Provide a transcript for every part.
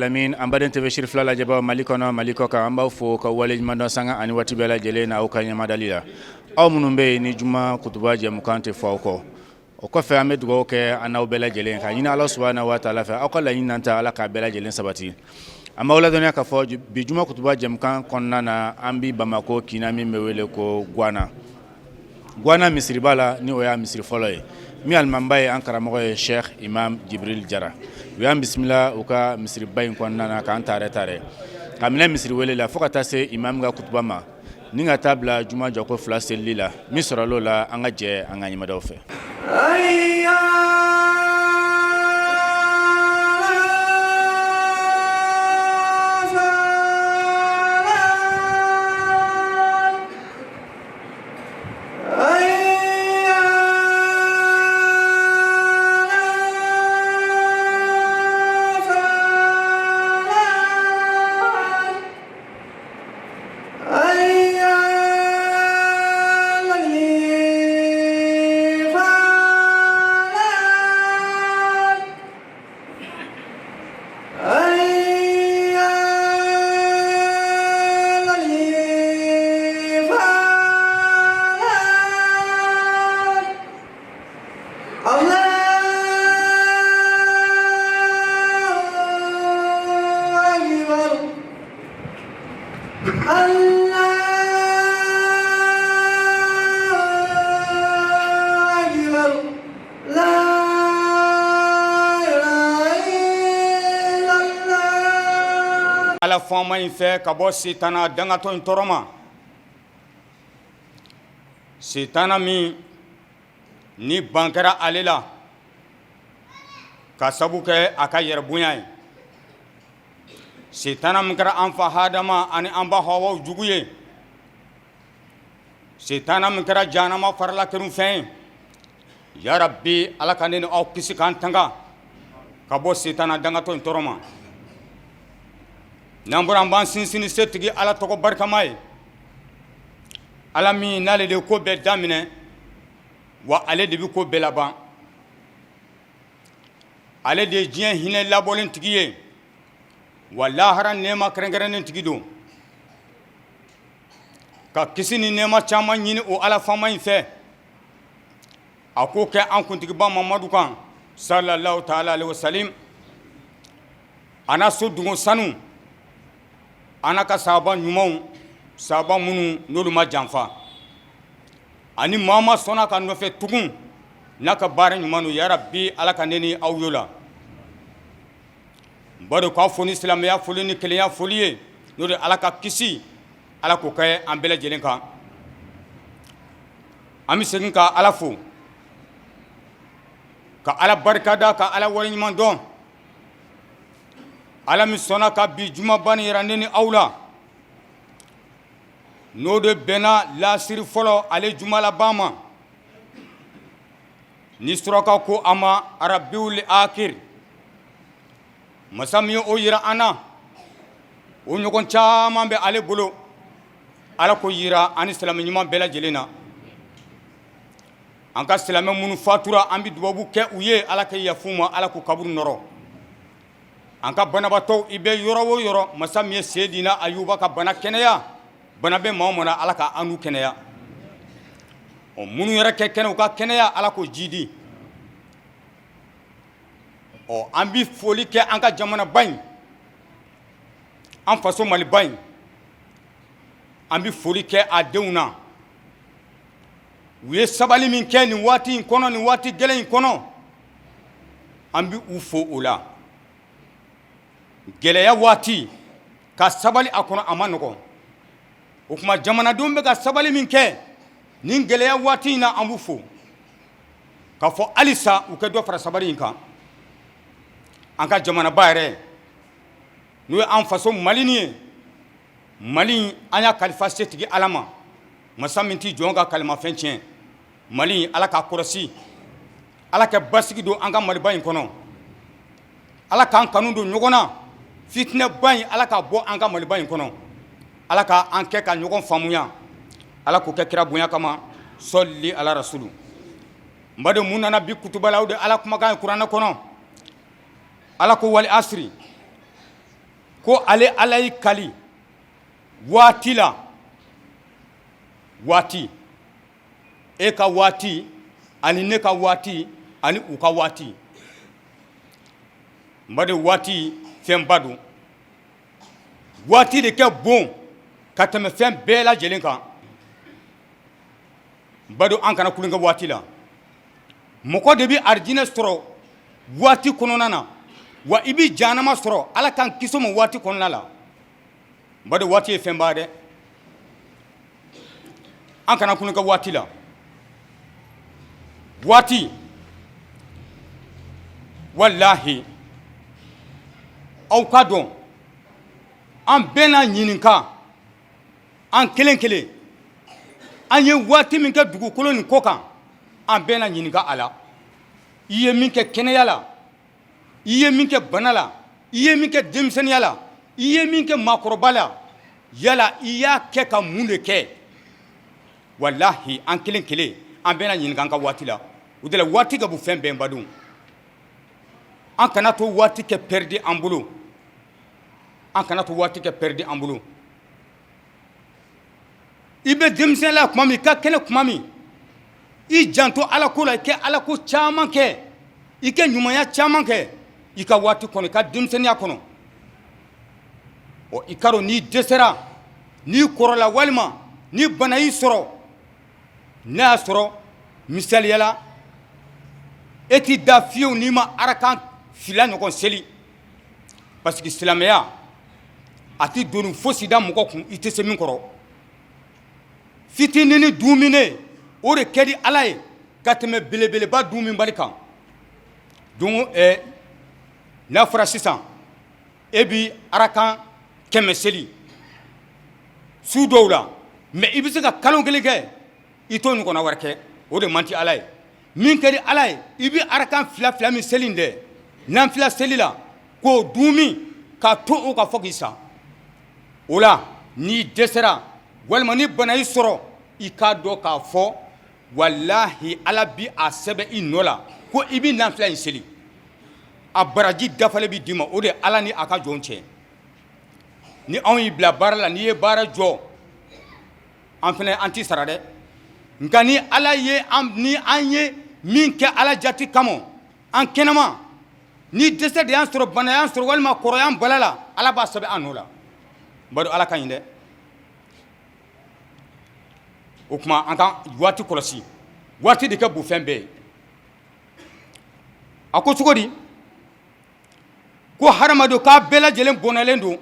Lamini an baden TV siri fila lajɛbaa Mali kɔnɔ Mali kɔ kan an b'aw fo ka waleɲuman dɔn sanga ani waati bɛɛ lajɛlen na aw ka ɲɛmadali la aw minnu bɛ yen ni juma kutuba jɛmukan tɛ fɔ aw kɔ o kɔfɛ an bɛ dugawu kɛ an n'aw bɛɛ lajɛlen ka ɲini Ala subahana wa taala fɛ aw ka laɲini n'an ta Ala k'a bɛɛ lajɛlen sabati an b'aw ladɔnniya k'a fɔ bi juma kutuba jɛmukan kɔnɔna na an bi Bamakɔ kin min bɛ wele ko Guwana Guwana misiriba la ni o y'a misiri fɔlɔ ye min alimamiba ye an karamɔgɔ ye Cheikh Imam Jibril Jara u y'an bisimila u ka misiriba in kɔnɔna na k'an taarɛ taarɛ ka minɛ misiri wele la fo ka taa se imam ka kutuba ma ni ka taa bila juma jɔko fila selili la min sɔrɔla o la an ka jɛ an ka ɲɛmadaw fɛ. Ala faama in fɛ ka bɔ sitana dangatɔ in tɔɔrɔ ma sitana min ni ban kɛra ale la ka sabu kɛ a ka yɛrɛbonya ye sitana min kɛra an fa hadama ani an ba hawa jugu ye Sitana min kɛra jahanama farala kerunfɛn ye yarabi ala ka ne ni aw kisi k'an tanga ka bɔ sitana dangatɔ in tɔɔrɔ ma n'an bɔra an b'an sinsin ni setigi ala tɔgɔ barikama ye ala min n'ale de ko bɛɛ daminɛ wa ale de bɛ ko bɛɛ laban ale de ye diɲɛ hinɛ labɔlen tigi ye wa lahara nɛɛma kɛrɛnkɛrɛnnen tigi don ka kisi ni nɛɛma caman ɲini o ala faama in fɛ a k'o kɛ an kuntigiba mamadu kan sallallahu taala alaihi wasalim a n'a so dungo sanu a n'a ka sahaba ɲumanw sahaba minnu n'olu ma janfa ani maa maa sɔnna ka nɔfɛ tugun n'a ka baara ɲuman don yarabi ala ka ne ni aw y'o la n b'a dɔn k'aw fo ni silamɛya foli ni kelenya foli ye n'o de ala ka kisi ala k'o kɛ an bɛɛ lajɛlen kan an bɛ segin ka ala fo ka ala barikada ka ala waleɲuman dɔn ala min sɔnna ka bi jumaba nin yira ne ni aw la n'o de bɛnna lasiri fɔlɔ ale juma laban ma ni suraka ko a ma arabiwuli akiri masa min ye o yira an na o ɲɔgɔn caman bɛ ale bolo ala k'o yira an ni silamɛ ɲuman bɛɛ lajɛlen na an ka silamɛ minnu fatura an bɛ dubabu kɛ u ye ala ka yafa u ma ala k'u kaburu nɔrɔ an ka banabaatɔw i bɛ yɔrɔ o yɔrɔ masa min ye seyidina ayuba ka bana kɛnɛya bana bɛ maa o maa na ala ka an n'u kɛnɛya ɔ minnu yɛrɛ kɛ kɛnɛ u ka kɛnɛya ala k'o jidi ɔ an bɛ foli kɛ an ka jamanaba in an faso maliba in an bɛ foli kɛ a denw na u ye sabali min kɛ nin waati in kɔnɔ nin waati gɛlɛn in kɔnɔ an bɛ u fo o la gɛlɛya waati ka sabali a kɔnɔ a man nɔgɔn o tuma jamanadenw bɛ ka sabali min kɛ nin gɛlɛya waati in na an b'u fo k'a fɔ halisa u ka dɔ fara sabali in kan an ka jamanaba yɛrɛ n'o ye an faso mali nin ye mali an y'a kalifa setigi ala ma masa min tɛ jɔn ka kalimafɛn tiɲɛ mali ala k'a kɔlɔsi ala ka basigi don an ka maliba in kɔnɔ ala k'an kanu don ɲɔgɔn na fitinɛba in ala k'a bɔ an ka maliba in kɔnɔ ala ka an kɛ ka ɲɔgɔn faamuya ala k'o kɛ kira bonya kama sɔli ala rasulu n badenw mun nana bi kutuba la o de ala kumakan ye kuranɛ kɔnɔ ala ko wali asiri Ko ale Ala y'i kali waati la, waati, e ka waati ani ne ka waati ani u ka waati. N baden, waati fɛnba don. Waati de ka bon ka tɛmɛ fɛn bɛɛ lajɛlen kan. N baden, an kana tulon kɛ waati la. Mɔgɔ de bɛ arijinɛ sɔrɔ waati kɔnɔna na, wa i bɛ jahanama sɔrɔ, Ala k'an kisi o ma, waati kɔnɔna la. N baden, waati ye fɛnba dɛ. An kana tulon kɛ waati la. Waati, walahi, aw ka dɔn, an bɛɛ na ɲininka an kelen kelen. An ye waati min kɛ dugukolo nin kɔ kan, an bɛɛ na ɲininka a la. I ye min kɛ kɛnɛya la, i ye min kɛ bana la, i ye min kɛ denmisɛnninya la, i ye min kɛ maakɔrɔba la, yala i y'a kɛ ka mun de kɛ? Walahi, an kelen kelen, an bɛna ɲininka an ka waati la. O de la, waati ka bon fɛn bɛɛ. Badenw, an kana to waati kɛ perdu an bolo. An kana to waati kɛ perdu an bolo. I bɛ denmisɛnya la tuma min, i ka kɛnɛ tuma min, i janto Ala ko la, i kɛ Ala ko caman kɛ, i kɛ ɲumanya caman kɛ i ka waati kɔnɔ, i ka denmisɛnninya kɔnɔ. Ɔ, i ka dɔn, n'i dɛsɛra, n'i kɔrɔla, walima ni bana y'i sɔrɔ, n'a y'a sɔrɔ misaliya la, e t'i da fiyewu n'i ma arakan 2 ɲɔgɔn seli, parce que silamɛya a tɛ doni fosi da mɔgɔ kun i tɛ se min kɔrɔ. Fitinini dumuni, o de ka di Ala ye ka tɛmɛ belebeleba dumunibali kan. Donc n'a fɔra sisan e bɛ arakan 100 seli su dɔw la, mais i bɛ se ka kalo kelen kɛ i t'o ɲɔgɔnna wɛrɛ kɛ, o de man di Ala ye. Min ka di Ala ye, i bɛ arakan fila fila min seli dɛ nafila seli la, k'o dumi ka to o kan fo k'i sa. O la, n'i dɛsɛra walima ni bana y'i sɔrɔ, i k'a dɔn k'a fɔ walahi, Ala bi a sɛbɛn i nɔ la ko i bɛ nafila in seli, a baraji dafalen bɛ d'i ma. O de ye Ala ni a ka jɔn cɛ. Ni anw y'i bila baara la, n'i ye baara jɔ, an fana an t'i sara dɛ. Nka ni Ala ye, ni an ye min kɛ Ala jati kama, an kɛnɛma, ni dɛsɛ de y'an sɔrɔ, bana y'an sɔrɔ, walima kɔrɔ y'an bala la, Ala b'a sɛbɛn an nɔ la. Bari Ala ka ɲi dɛ. O tuma, an ka waati kɔlɔsi. Waati de ka bon fɛn bɛɛ ye. A ko cogo di? Ko hadamadenw k'a bɛɛ lajɛlen bɔnɛlen don.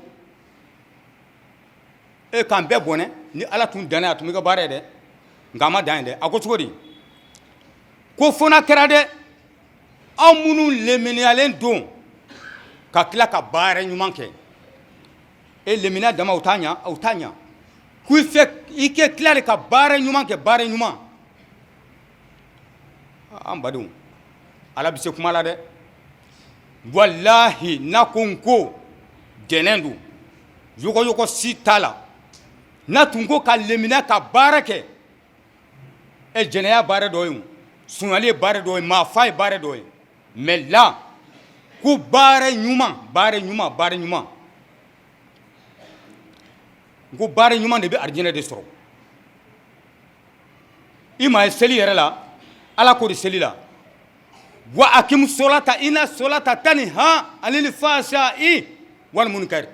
E k'an bɛɛ bɔnɛ, ni Ala tun danna, a tun bɛ ka baara ye dɛ, nka a ma dan ye dɛ. A ko cogo di? Ko fo n'a kɛra dɛ, aw minnu leminiyalen don ka tila ka baara ɲuman kɛ. E, leminiya dama, o t'a ɲa, o t'a ɲa. Ko i fɛ i kɛ tila de ka baara ɲuman kɛ, baara ɲuman. An badenw, Ala bɛ se kuma la dɛ. Walahi, n'a ko n ko dɛnɛn don, yɔgɔyɔgɔ si t'a la. N'a tun ko ka lemina ka baara kɛ, e, jɛnɛya baara dɔ ye, sonyali ye baara dɔ ye, maafa ye baara dɔ ye, mais la ko baara ɲuman, baara ɲuman, baara ɲuman. N ko baara ɲuman de bɛ arijinɛ de sɔrɔ. I ma ye seli yɛrɛ la, Ala ko de seli la: wa akimu solata ina solata taniha anil fasai wal munkar.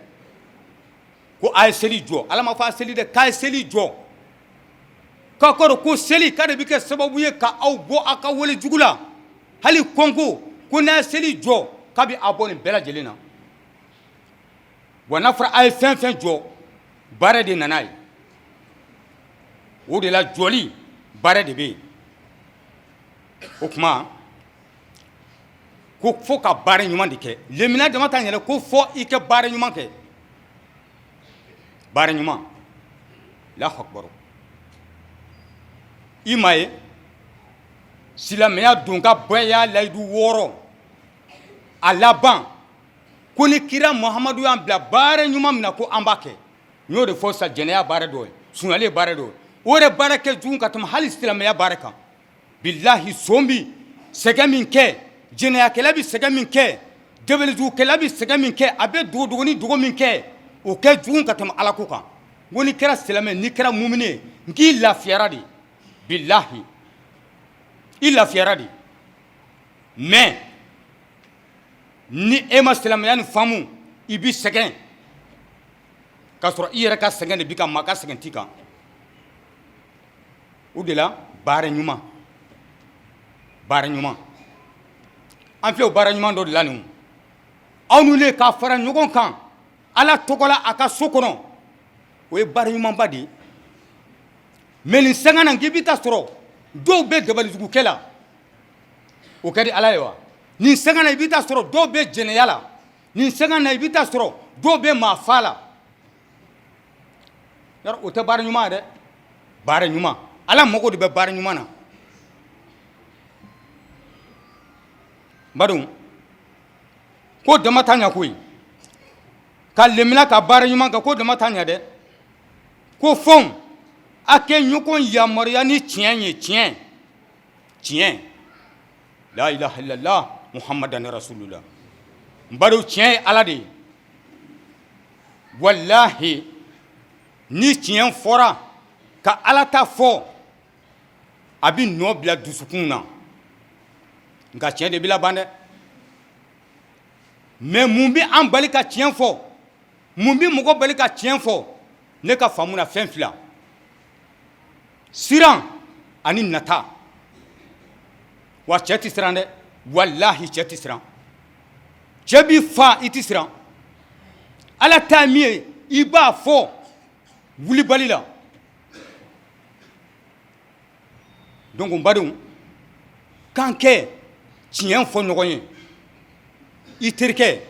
Ko a ye seli jɔ. Ala ma fɔ a seli dɛ, k'a ye seli jɔ. K'a kɔrɔ ko seli k'a de bɛ kɛ sababu ye ka aw bɔ aw ka wale jugu la. Hali kɔnko ko n'a ye seli jɔ, k'a bɛ aw bɔ nin bɛɛ lajɛlen na. Wa n'a fɔra a ye fɛn fɛn jɔ, baara de nana ye. O de la, jɔli baara de bɛ yen. O tuma, ko fo ka baara ɲuman de kɛ. Lemina dama t'a yɛrɛ, ko fɔ i kɛ baara ɲuman kɛ, baara ɲuman. Allahu akbar. I ma ye, silamɛya don ka bɛɛ y'a layidu 6, a laban ko ni kira Muhamadu y'an bila baara ɲuman min na, ko an b'a kɛ. N y'o de fɔ sisan, jɛnɛya baara dɔ ye, sonyali ye baara dɔ ye. O yɛrɛ baara kɛ jugu ka tɛmɛ hali silamɛya baara kan. Bilahi, son bi sɛgɛn min kɛ, jɛnɛyakɛla bɛ sɛgɛn min kɛ, Dabalijugukɛla bɛ sɛgɛn min kɛ, a bɛ dogodogonin dogo min kɛ, o ka jugu ka tɛmɛ ala ko kan. N ko n'i kɛra silamɛ, n'i kɛra mumini ye, n k'i lafiyara de, bilahi i lafiyara de. Mais ni e ma silamɛya nin faamu, i bɛ sɛgɛn k'a sɔrɔ i yɛrɛ ka sɛgɛn de b'i kan, maa ka sɛgɛn t'i kan. O de la baara ɲuman, baara ɲuman, an filɛ o baara ɲuman dɔ de la nin. Aw ni ne ka fara ɲɔgɔn kan Ala tɔgɔ la a ka so kɔnɔ, o ye baara ɲumanba de ye. Mais nin sanga na, k'i bɛ taa sɔrɔ dɔw bɛ dabalijugukɛ la, o ka di Ala ye wa? Nin sanga na, i bɛ taa sɔrɔ dɔw bɛ jɛnɛya la. Nin sanga na, i bɛ taa sɔrɔ dɔw bɛ maa fa la. Yarɔ, o tɛ baara ɲuman ye dɛ. Baara ɲuman, Ala mago de bɛ baara ɲuman na. N badenw, ko dama t'a ɲɛ koyi. Ka lemina ka baara ɲuman kɛ, ko dama t'a ɲɛ dɛ. Ko fɔn a kɛ ɲɔgɔn yamaruya ni tiɲɛ ye, tiɲɛ, tiɲɛ, la ilaha illallah muhammadan rasulullah. N badenw, tiɲɛ ye Ala de ye. Walahi, ni tiɲɛ fɔra, ka Ala ta fɔ, a bɛ nɔ bila dusukun na. Nka tiɲɛ de bɛ laban dɛ. Mais mun bɛ an bali ka tiɲɛ fɔ? Mun bɛ mɔgɔ bali ka tiɲɛ fɔ? Ne ka faamu na, fɛn fila: siran ani nata. Wa cɛ tɛ siran dɛ, walahi cɛ tɛ siran. Cɛ b'i fa, i tɛ siran. Ala ta min ye, i b'a fɔ wulibali la. Donc n badenw, k'an kɛ tiɲɛ fɔ ɲɔgɔn ye. I terikɛ,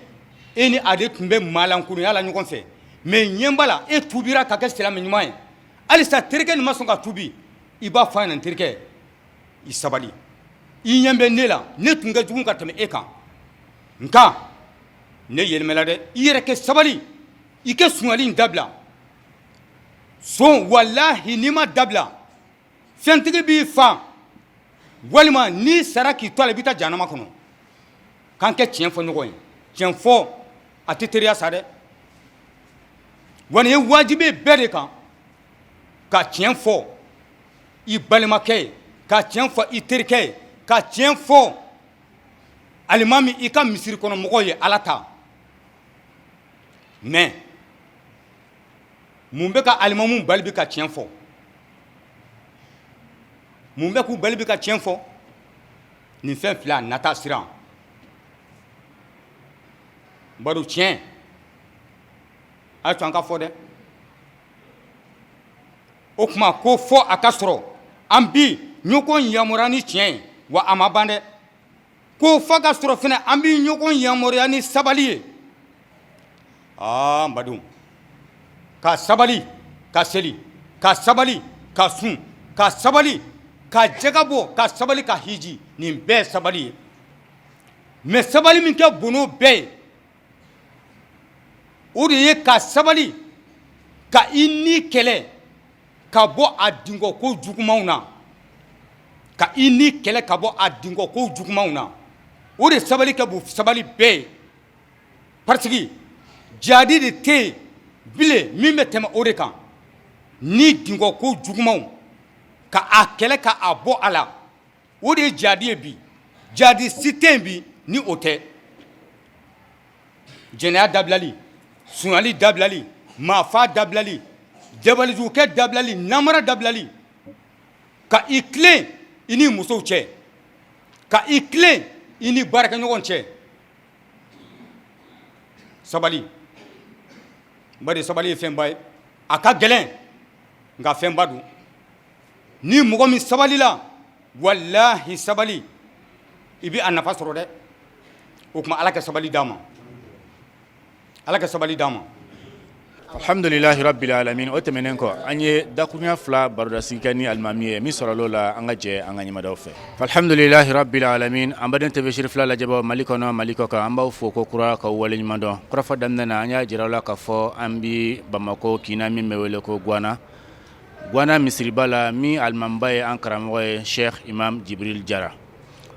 e ni ale tun bɛ maalankurunya la ɲɔgɔn fɛ, mais ɲɛ b'a la e tubira ka kɛ silamɛ ɲuman ye, halisa terikɛ nin ma sɔn ka tubi, i b'a fɔ a ɲɛna: n terikɛ, i sabali, i ɲɛ bɛ ne la, ne tun ka jugu ka tɛmɛ e kan, nka ne yɛlɛmɛla dɛ. I yɛrɛ kɛ sabali, i kɛ sonyali in dabila. Son, walahi, n'i ma dabila, fɛntigi b'i fa, walima n'i sara k'i to a la, i bɛ taa jahanama kɔnɔ. K'an kɛ tiɲɛ fɔ ɲɔgɔn ye. Tiɲɛ fɔ, a tɛ teriya sa dɛ. Wa nin ye wajibi bɛɛ de kan, ka tiɲɛ fɔ i balimakɛ ye, ka tiɲɛ fɔ i terikɛ ye, ka tiɲɛ fɔ alimami i ka misiri kɔnɔ mɔgɔw ye, Ala ta. Mais mun bɛ ka alimamu bali bi ka tiɲɛ fɔ? Mun bɛ k'u bali bi ka tiɲɛ fɔ? Nin fɛn fila: nata, siran. Baro tiɲɛ, a ye to an ka fɔ dɛ. O tuma ko fɔ a ka sɔrɔ an bi ɲɔgɔn yamaruya ni tiɲɛ ye. Wa a ma ban dɛ. Ko fɔ ka sɔrɔ fana an bi ɲɔgɔn yamaruya ni sabali ye. Aa, n badenw, ka sabali ka seli, ka sabali ka sun, ka sabali ka jaga bɔ, ka sabali ka hiji, nin bɛɛ sabali ye. Mais sabali min kɛ bon n'o bɛɛ ye, o de ye ka sabali ka i ni kɛlɛ ka bɔ a dingɔ ko jugumanw na, ka i ni kɛlɛ ka bɔ a dingɔ ko jugumanw na. O de sabali ka bon sabali bɛɛ ye, parce que jadi de tɛ yen bilen min bɛ tɛmɛ o de kan. Ni dingɔ ko jugumanw, ka a kɛlɛ ka a bɔ a la, o de ye jadi ye bi. Jadi si tɛ yen bi ni o tɛ. Jɛnɛya dabilali, sonyali dabilali, maafa dabilali, dabalijugukɛ dabilali, namara dabilali, ka i tilen i ni musow cɛ, ka i tilen i ni baarakɛɲɔgɔn cɛ. Sabali, bari sabali ye fɛnba ye. A ka gɛlɛn, nka fɛnba don. Ni mɔgɔ min sabalila, walahi, sabali, i bɛ a nafa sɔrɔ dɛ. O tuma Ala ka sabali d'an ma, Ala ka sabali d'an ma. Alhamdulilahi rabbil alamin. O tɛmɛnen kɔ, an ye dakurunya fila barodasigi kɛ ni alimami ye. Min sɔrɔla o la, an ka jɛ an ka ɲɛmadaw fɛ. Alhamdulilahi rabbil alamin. An baden TV Siri fila lajɛbaaw Mali kɔnɔ, Mali kɔ kan, an b'aw fo ko kura ka waleɲuman dɔn. Kɔrɔfɔ daminɛ na, an y'a jira aw la k'a fɔ an bi Bamakɔ kin min bɛ wele ko Guwana, Guwana misiriba la, min alimamiba ye an karamɔgɔ ye, Sheikh Imam Jibril Jara.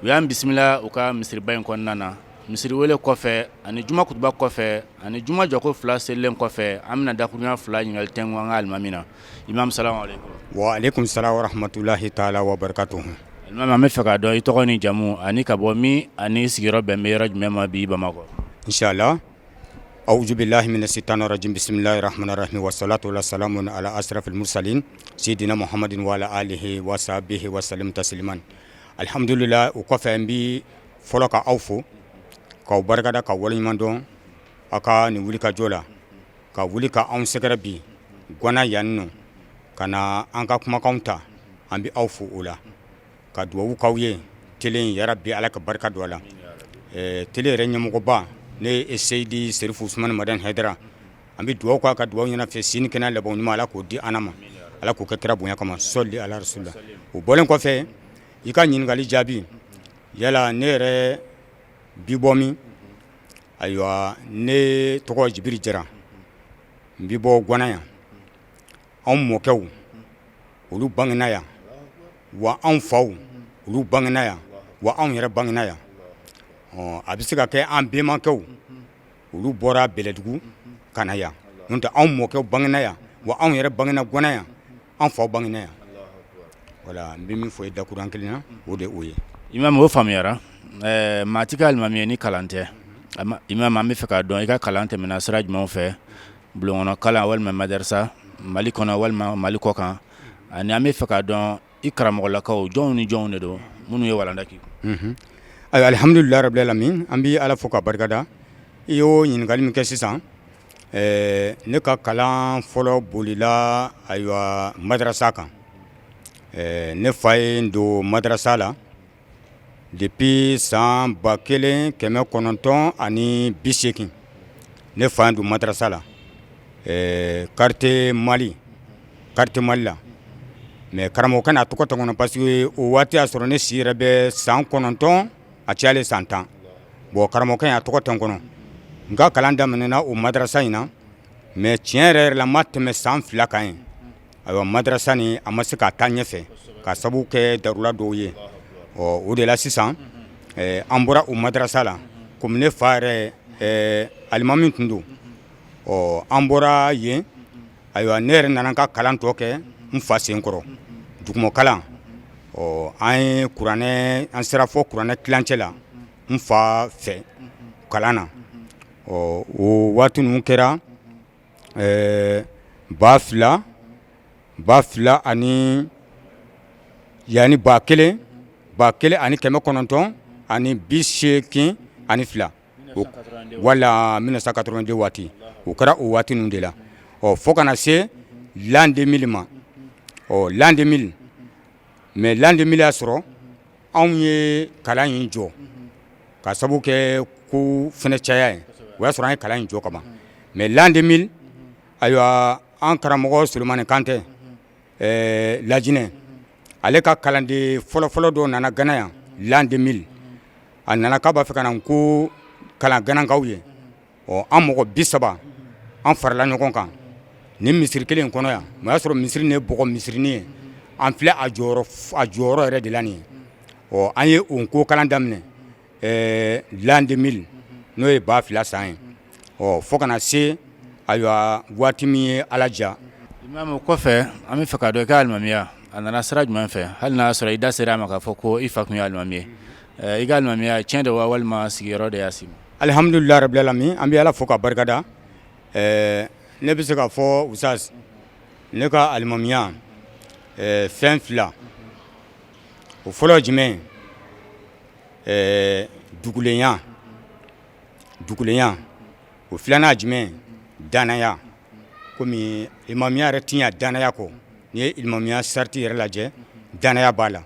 U y'an bisimila u ka misiriba in kɔnɔna na. Misiriwele kɔfɛ ani juma kutuba kɔfɛ ani juma jɔko fila selilen kɔfɛ, an bɛna dakurunya fila ɲininkali tɛnku an ka alimami na. Imam, salamu aleykum. Wa aleykum salam wa rahmatulahi taala wa barakatuhu. Alimami, an bɛ fɛ k'a dɔn i tɔgɔ ni jamu ani ka bɔ min ani sigiyɔrɔ bɛn bɛ yɔrɔ jumɛn ma bi Bamakɔ? Inshallah. Auzu billahi mina shaitani rajim bismillahir rahmanir rahim wa salatu wa salamu ala asrafil mursalin sayyidina Muhammadin wa ala alihi wa sahbihi wa sallim tasliman. Alhamdulillah, o kɔfɛ n bi fɔlɔ ka aw fo k'aw barikada, ka waleɲuman dɔn aw ka nin wuli ka jɔ la, ka wuli ka anw sɛgɛrɛ bi Gwana yan nɔ ka na an ka kumakanw ta. An bɛ aw fo o la, ka dugawu k'aw ye télé in, yarabi Ala ka barika don a la. Télé yɛrɛ ɲɛmɔgɔba ne ye Seyidi Serifu Usumani Madani Hayidara, an bɛ dugawu k'a ka dugawu ɲini a fɛ, si ni kɛnɛya laban ɲuman, Ala k'o di an ma, Ala k'o kɛ kira bonya kama, sɔli ala rasulila. O bɔlen kɔfɛ, i ka ɲininkali jaabi, yala ne yɛrɛ bi bɔ min? Ayiwa, ne tɔgɔ Jibiri Jara, n bi bɔ Gwana yan. Anw mɔkɛw, olu bangena yan, wa anw faw, olu bangena yan, wa anw yɛrɛ bangena yan. Ɔ, a bɛ se ka kɛ an bɛnbakɛw, olu bɔra Bɛlɛdugu ka na yan. N'o tɛ, anw mɔkɛw bangena yan, wa anw yɛrɛ bangena Gwana yan, an faw bangena yan. Voilà, n bɛ min fɔ i dakuruɲɛ kelen na, o de o ye. Imam, o faamuyara. Maa tɛ kɛ alimami ye ni kalan tɛ. Imam, an bɛ fɛ k'a dɔn i ka kalan tɛmɛna sira jumɛnw fɛ, bulonkɔnɔ kalan walima madarasa, Mali kɔnɔ walima Mali kɔ kan, ani an bɛ fɛ k'a dɔn i karamɔgɔlakaw jɔnw ni jɔnw de don minnu ye walanda k'i kun? Ayiwa, alhamdulilahi rabil alamin, an bɛ Ala fo ka barikada. I y'o ɲininkali min kɛ sisan, ne ka kalan fɔlɔ bolila, ayiwa, madarasa kan. Ne fa ye n don madarasa la depuis san 1980. Ne fa ye n don madarasa la quartier Mali, quartier Mali la. Mais karamɔgɔkɛ n'a tɔgɔ tɛ n kɔnɔ, parce que o waati y'a sɔrɔ ne si yɛrɛ bɛ san 9, a cayalen san 10. Bon, karamɔgɔkɛ a tɔgɔ tɛ n kɔnɔ. N ka kalan daminɛna o madarasa in na, mais tiɲɛ yɛrɛ yɛrɛ la, n ma tɛmɛ san 2 kan yen. Ayiwa, madarasa nin a ma se ka taa ɲɛfɛ ka sabu kɛ darura dɔw ye. Ɔ, o de la sisan an bɔra o madarasa la. Komi ne fa yɛrɛ alimami tun don, ɔ, an bɔra yen. Ayiwa, ne yɛrɛ nana n ka kalan tɔ kɛ n fa sen kɔrɔ, duguma kalan. Ɔ, an ye kuranɛ, an sera fɔ kuranɛ tilancɛ la n fa fɛ kalan na. Ɔ, o waati ninnu kɛra 2000, 2000 ani yanni 1000, 1982, wala 1982 waati. O kɛra o waati ninnu de la. Ɔ, fo kana se l'an 2000 ma. Ɔ, l'an 2000, mais l'an 2000 y'a sɔrɔ anw ye kalan in jɔ ka sabu kɛ ko fɛnɛ caya ye. O y'a sɔrɔ an ye kalan in jɔ kaban. Mais l'an 2000, ayiwa, an karamɔgɔ Solomani Kantɛ Lajinɛ, ale ka kalanden fɔlɔfɔlɔ dɔ nana Gana yan l'an 2000. A nana k'a b'a fɛ ka na ko kalan Ganakaw ye. Ɔ, an mɔgɔ 30, an farala ɲɔgɔn kan ni misiri kelen in kɔnɔ yan. O y'a sɔrɔ misiri nin ye bɔgɔ misirinin ye. An filɛ a jɔyɔrɔ, a jɔyɔrɔ yɛrɛ de la nin ye. Ɔ, an ye o ko kalan daminɛ l'an 2000, n'o ye 2000 san ye. Ɔ, fo kana se, ayiwa, waati min ye Ala diya. Imam, o kɔfɛ, an bɛ fɛ k'a dɔn i ka alimamiya a nana sira jumɛn fɛ, hali n'a y'a sɔrɔ i da sera a ma k'a fɔ ko i fa tun ye alimami ye. I ka alimamiya tiɲɛ de wa, walima sigiyɔrɔ de y'a s'i ma? Alihamdulilahi rabil alamin, an bɛ Ala fo ka barikada. Ne bɛ se k'a fɔ Usaz, ne ka alimamiya, fɛn fila. O fɔlɔ jumɛn? Dugulenya, dugulenya. O filanan jumɛn? Danaya. Komi imamiya yɛrɛ tɛ ɲɛ danaya kɔ. N'i ye imamiya sariti yɛrɛ lajɛ, danaya b'a la.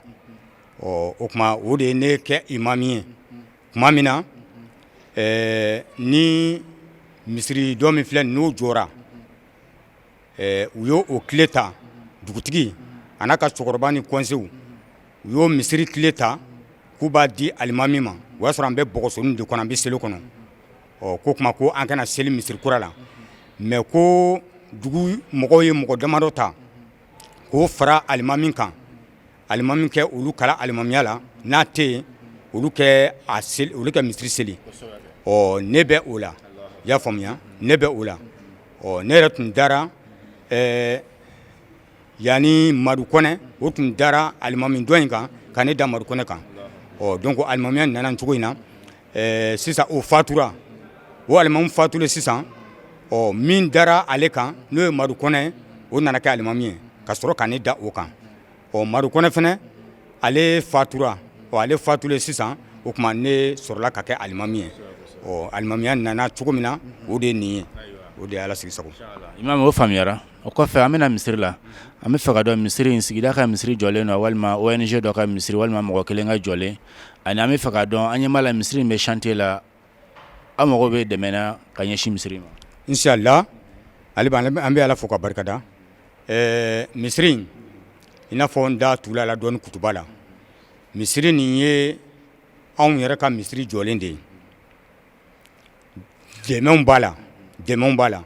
Ɔ, o tuma o de ye ne kɛ imami ye tuma min na, ni misiri dɔ min filɛ, n'o jɔra, u y'o o clé ta, dugutigi a n'a ka cɛkɔrɔba ni conseil, u y'o misiri clé ta k'u b'a di alimami ma. O y'a sɔrɔ an bɛ bɔgɔsonin de kɔnɔ, an bɛ seli kɔnɔ. Ɔ, ko tuma ko an kana seli misiri kura la, mais ko dugu mɔgɔw ye mɔgɔ damadɔ ta k'o fara alimami kan, alimami kɛ olu kala alimamiya la. N'a tɛ yen, olu kɛ a seli, olu kɛ misiri seli. Ɔ ne bɛ o la, i y'a faamuya, ne bɛ o la. Ɔ ne yɛrɛ tun dara yanni Madu Kɔnɛ, o tun dara alimami dɔ in kan ka ne da Madu Kɔnɛ kan. Ɔ donc alimamiya nana cogo in na. Sisan o fatura, o alimami fatulen sisan, ɔ min dara ale kan, n'o ye Madu Kɔnɛ, o nana kɛ alimami ye ka sɔrɔ ka ne da o kan. Ɔ Madu Kɔnɛ fana, ale fatura. Ɔ ale fatulen sisan, o tuma ne sɔrɔla ka kɛ alimami ye. Ɔ alimamiya nana cogo min na, o de ye nin ye, o de ye Ala sigi sago. Imam, o faamuyara. O kɔfɛ, an bɛna misiri la. An bɛ fɛ ka dɔn, misiri in, sigida ka misiri jɔlen don walima ONG dɔ ka misiri walima mɔgɔ kelen ka jɔlen? Ani an bɛ fɛ ka dɔn, an ɲɛ b'a la misiri in bɛ chantier la, aw mago bɛ dɛmɛ na ka ɲɛsin misiri ma. Inshallah, ale an bɛ Ala fo ka barikada. Misiri in, i n'a fɔ n da tula la dɔɔni kutuba la, misiri nin ye anw yɛrɛ ka misiri jɔlen de ye. Dɛmɛw b'a la, dɛmɛw b'a la,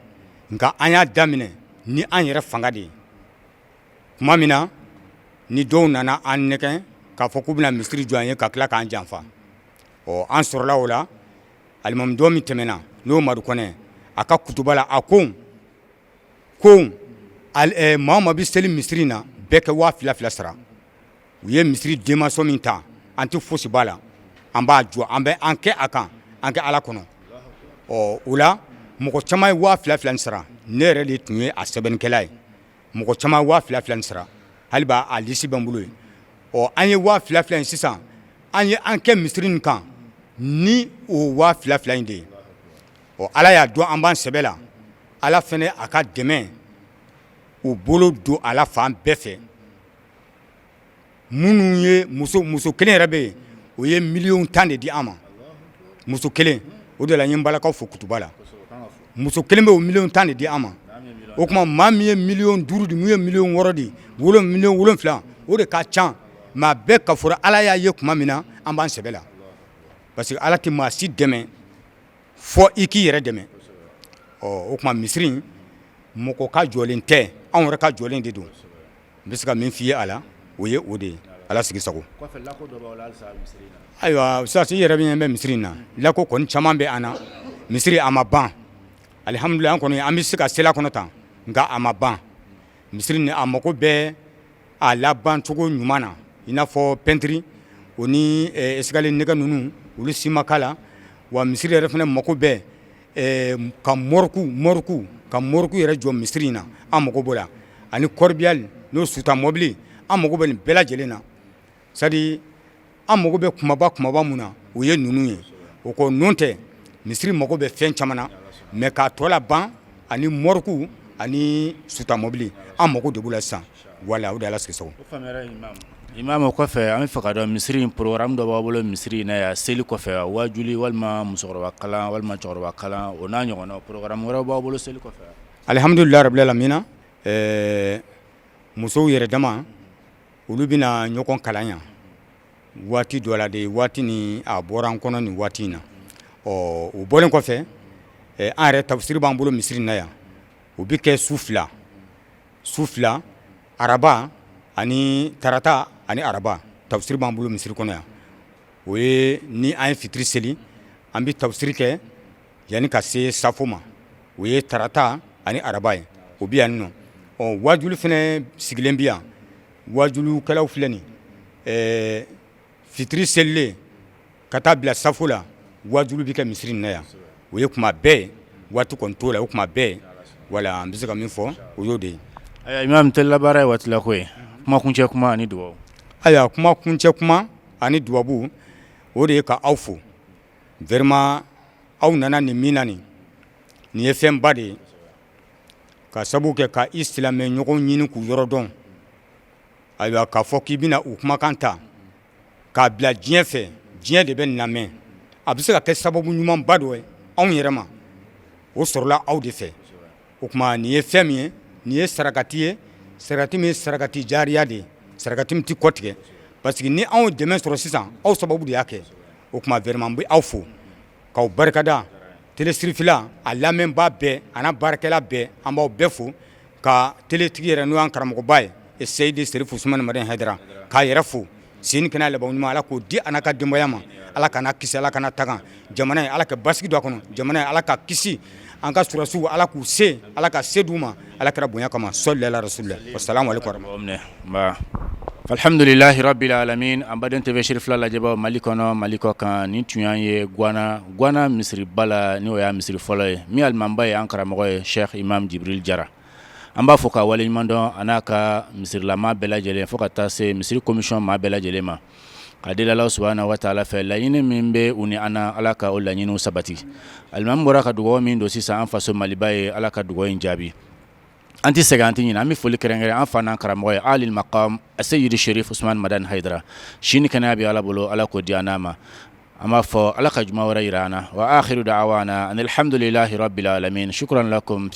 nka an y'a daminɛ ni an yɛrɛ fanga de ye. Tuma min na ni dɔw nana an nɛgɛn k'a fɔ k'u bɛna misiri jɔ an ye ka tila k'an janfa, ɔ an sɔrɔla o la. Alimami dɔ min tɛmɛna, n'o Madu Kɔnɛ, a ka kutuba la, a ko ko maa o maa bɛ seli misiri in na, bɛɛ kɛ 2000 2000 sara. U ye misiri denmaso min ta, an tɛ fosi b'a la, an b'a jɔ, an bɛ an kɛ a kan, an kɛ Ala kɔnɔ. Ɔ o la mɔgɔ caman ye 2000 2000 nin sara. Ne yɛrɛ de tun ye a sɛbɛnnikɛla ye. Mɔgɔ caman ye 2000 2000 nin sara, hali b'a a lisi bɛ n bolo yen. Ɔ an ye 2000 2000 in sisan, an ye an kɛ misiri nin kan ni o 2000 2000 in de ye. Ɔ Ala y'a dɔn an b'an sɛbɛ la, Ala fana a ka dɛmɛ u bolo don a la fan bɛɛ fɛ. Minnu ye muso kelen yɛrɛ bɛ yen, o ye miliyɔn 10 de di an ma, muso kelen. O de la n ye n balakaw fo kutuba la. Muso kelen bɛ, o miliyɔn 10 de di an ma. O tuma maa min ye miliyɔn 5 di, min ye miliyɔn 6 di, miliyɔn 7, o de ka ca. Maa bɛɛ ka fɔra Ala y'a ye tuma min na an b'an sɛbɛ la, parce que Ala tɛ maa si dɛmɛ fɔ i k'i yɛrɛ dɛmɛ. Ɔ o tuma misiri mɔgɔ ka jɔlen tɛ, anw yɛrɛ ka jɔlen de don. N bɛ se ka min f'i ye a la, o ye o de ye. Ala sigi sago. Ayiwa sisan, i yɛrɛ min bɛ misiri in na, lako kɔni caman bɛ an na. Misiri a ma ban, alihamudulila. An kɔni an bɛ se ka seli kɔnɔ tan, nka a ma ban. Misiri ni a mago bɛ a labancogo ɲuman na, i n'a fɔ pɛntiri, o ni escalier nɛgɛ ninnu, olu si ma k'a la. Wa misiri yɛrɛ fana mako bɛ ka morgue, ka morgue yɛrɛ jɔ misiri in na, an mago b'o la, ani corbillard, n'o suta mɔbili. An mago bɛ nin bɛɛ lajɛlen na. C'est-à-dire an mago bɛ kumaba kumaba mun na, o ye ninnu ye. O ko n'o tɛ, misiri mago bɛ fɛn caman na, mais k'a tɔ laban ani morgue ani suta mɔbili, an mago de b'u la sisan. Wala o de Ala sigi sago. Imam, o kɔfɛ, an bɛ fɛ ka dɔn, misiri in, programme dɔ b'aw bolo misiri in na yan seli kɔfɛ, wajuli walima musokɔrɔba kalan walima cɛkɔrɔba kalan, o n'a ɲɔgɔnnaw, programme wɛrɛw b'aw bolo seli kɔfɛ? Alihamudulila rabbil alamina. Musow yɛrɛ dama, olu bɛna ɲɔgɔn kalan yan waati dɔ la de. Waati ni a bɔra an kɔnɔ nin waati in na. Ɔ o bɔlen kɔfɛ, an yɛrɛ tafsiri b'an bolo misiri in na yan. O bɛ kɛ su fila su fila, araba ani tarata ani araba, tafsiri b'an bolo misiri kɔnɔ yan. O ye ni an ye fitiri seli, an bɛ tafsiri kɛ yanni ka se safo ma. O ye tarata ani araba ye, o bɛ yan nɔ. Ɔ wajulu fana sigilen bɛ yan, wajulukɛlaw filɛ nin. Fitiri selilen ka taa bila safo la, wajulu bɛ kɛ misiri in na yan. O ye kuma bɛɛ, waati kɔni t'o la, o kuma bɛɛ. Wala an bɛ se ka min fɔ, o y'o de ye. Ayiwa imam, telilabaara ye waati la ko ye. Kuma kuncɛ kuma ani dugawu. Ayiwa, kuma kuncɛ kuma ani dubabu, o de ye ka aw fo vraiment. Aw nana nin min na, nin ye fɛnba de ye, ka sabu kɛ ka i silamɛ ɲɔgɔn ɲini k'u yɔrɔ dɔn. Ayiwa, k'a fɔ k'i bɛna u kumakan ta k'a bila diɲɛ fɛ, diɲɛ de bɛ lamɛn, a bɛ se ka kɛ sababu ɲumanba dɔ ye anw yɛrɛ ma. O sɔrɔla aw de fɛ. O tuma nin ye fɛn min ye, nin ye sarakati ye, sarakati min ye sarakati jariya de ye, sarakati min tɛ kɔtigɛ, parce que ni anw dɛmɛ sɔrɔ sisan, aw sababu de y'a kɛ. O tuma vraiment n bɛ aw fo k'aw barikada. Télé Sirifila a lamɛnbaa bɛɛ a n'a baarakɛla bɛɛ, an b'aw bɛɛ fo, ka teletigi yɛrɛ, n'o y'an karamɔgɔba ye, Seyidi Serifu Usumani Madani Hayidara, k'a yɛrɛ fo. Si ni kɛnɛya laban ɲuman, Ala k'o di a n'a ka denbaya ma. Ala k'an kisi, Ala k'an tanga. Jamana in, Ala ka basigi don a kɔnɔ. Jamana in, Ala ka kisi. An ka sɔrɔdasiw, Ala k'u se, Ala ka se d'u ma, Ala kira bonya kama. Sɔli ala rasulila wa salamu aleykum. Alhamdulilahi rabbil alamin. An baden TV Cherifla lajɛbaw Mali kɔnɔ, Mali kɔ kan, nin tun y'an ye Guana, Guana misiriba la, n'o y'a misiri fɔlɔ ye, min alimamiba ye an karamɔgɔ ye, Sheikh Imam Jibril Jara. An b'a fo ka waleɲuman dɔn, a n'a ka misirilama bɛɛ lajɛlen, fo ka taa se misiri commission maa bɛɛ lajɛlen ma, ka deli Ala subahana wa taala fɛ, laɲini min bɛ u ni an na, Ala ka o laɲiniw sabati. Alimami bɔra ka dugawu min don sisan an faso Maliba ye, Ala ka dugawu in jaabi. An tɛ sɛgɛn, an tɛ ɲinɛ. An bɛ foli kɛrɛnkɛrɛn an fa n'an karamɔgɔ ye, alil maqam Aseyidi Sherif Usman Madani Hayidara. Si ni kɛnɛya bɛ Ala bolo, Ala k'o di an n'a ma. An b'a fɔ Ala ka juma wɛrɛ jira an na. Wa akhiru da'wana anilhamdulilahi rabbil alamin. Shukran lakum.